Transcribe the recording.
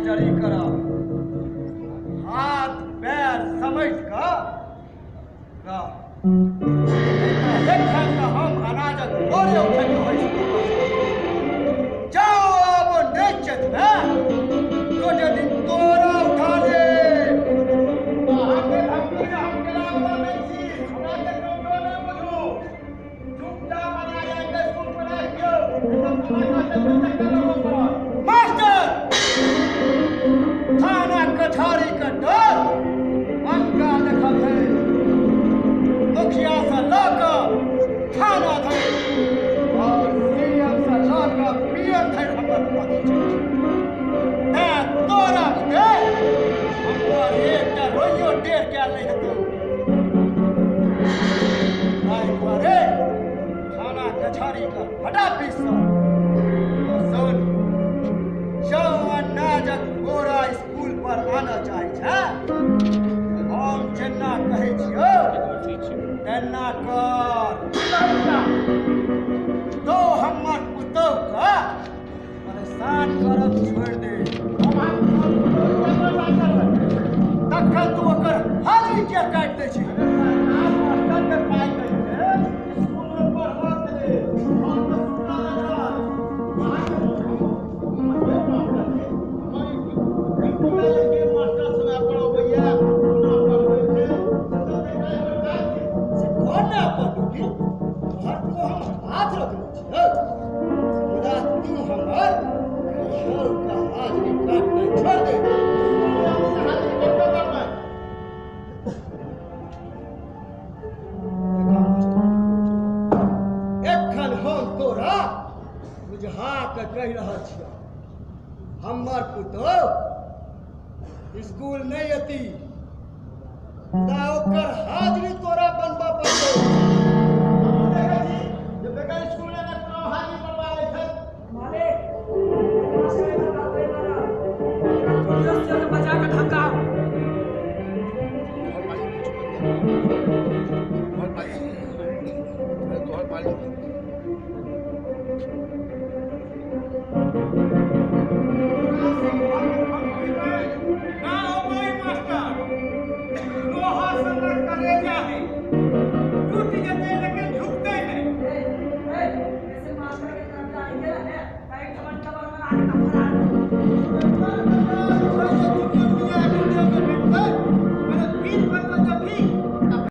Mastery करब। हाथ पैर समझ कऽ रह, एखन तऽ हम अनाजक बोरे उठेने होइ छी। जाओ आब नहि चेतबे गोटे दिन तोरा उठा ले। अहाँके धमकी हम केला नहि छी, हमरा के कमजोर नहि बुझू। चुपचाप अनाज आनि स्कूल पर राखि दियौ, खाना चक्कर लगबऽ पड़त। मास्टर, थाना कछारी के डर अंका देखल है, मुखिया से लऽ कऽ थाना धरि और सीएम से लऽ कऽ पीएम धरि हमर पति छै। तेँ तोरा बुते हमर एकटा रोइयो टेढ़ कयल नहि हेतौ। ताहि दुआरे थाना कछारी के हटा पीस सुन, जँ अनाजक बोरा स्कूल पर आनऽ चाहै छै, हम जेना कहै छियौ तेना कर। तो हमर पुतोह के परेशान करब छोड़ि दे, तखन तू ओकर हाजिरी किया काटि दै छी? सरकार मास्टर के पाइ दै छै स्कूल में पढ़बऽ के लेल, हम तऽ सुतल रहल। अहाँके के मास्टर समय पढ़बैया, कोना पढ़बै छै से तऽ देखनाइ हमर काज छै। से कोना अपन ड्यूटी तोहर तो हम हाथ रखने छियौ, मुदा तू हमर पुतोह के हाजिरी काटनाइ छोड़ि दे। हाजिरी कटबे करबै। एखन हम तोरा बुझा कऽ कहि रहल छियौ, हमर पुतोह स्कूल नहि एती, मुदा ओकर हाजिरी तोरा बनबऽ पड़तौ। हमहूँ देखै छी जे बेगर स्कूल एने कोनो हाजिरी बनबै।